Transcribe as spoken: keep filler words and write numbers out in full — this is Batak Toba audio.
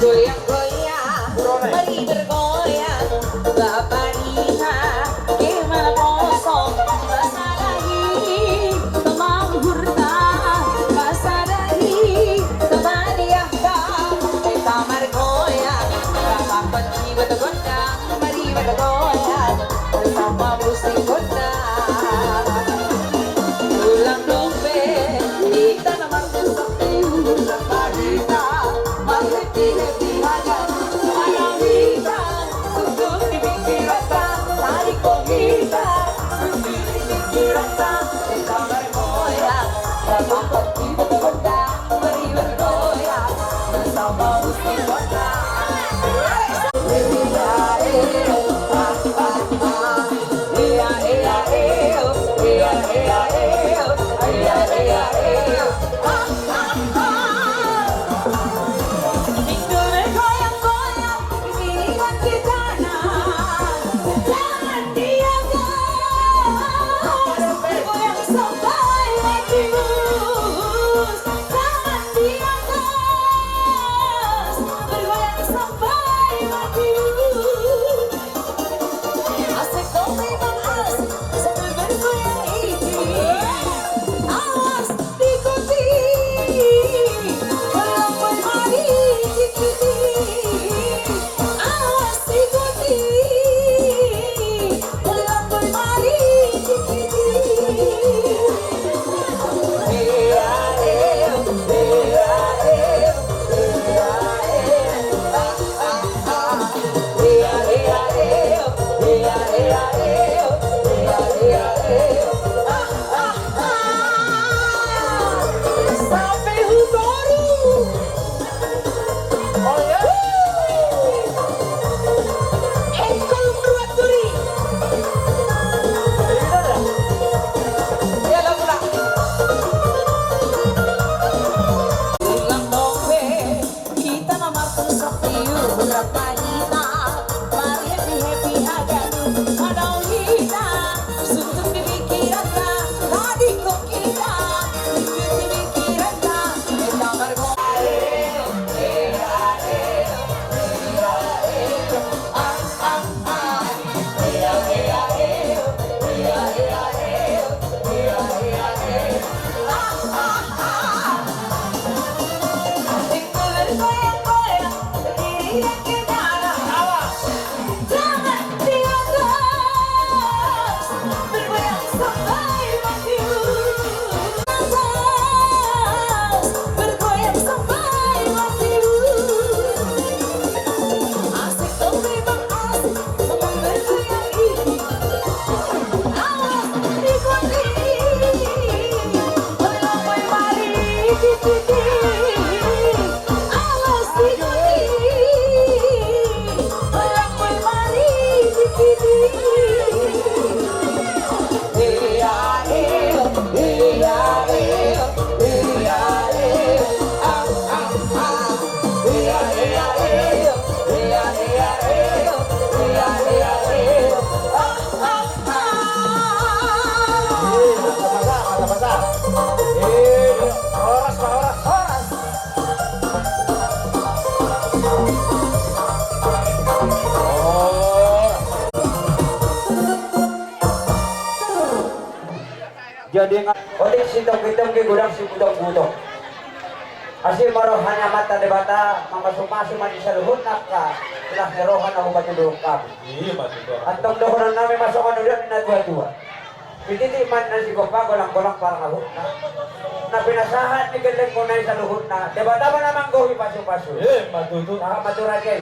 Goyang-goyang, mari bergoyang, Bapa Ina, ke mana kosong, basadahi, teman hurta, basadahi, teman yahta, kita margoyang, Bapa Peti bergoyang. Mari bergoyang bersama musik gondang. Ulang dompe, hita na marmusik, ulang pahita, mar-happy-happy haja. Ayo hita, sungkun di pingkiranta, tarik hita, sungkun di pingkiranta, hita margoyang, bersama musik gondang. Mari bergoyang bersama musik gondang. Tangan di atas, bergoyang sampai mati. Asik, kopi panas, sambil bergoyang ini. Awas, diikuti. Berlambang mari diikuti. Awas, diikuti. Sampai hutoru. Jadi nga- Otik sitongki-tongki, godang sibutong-butong. Asi ma roha ni Amanta Debata, mamasumasu ma di saluhutna angka gelah ni roha na hupatuduhon hami. Iya, ma tutu. Antong dohonon nami ma songon na nidok ni na tua-tua. Pititi ma na sigompa, golang-golang pangarahutna. Na pinasahat ni gellengmuna i saluhutna, Debata ma na manggohi pasu-pasu. Iya, ma tutu. Sahat ma tu raja i.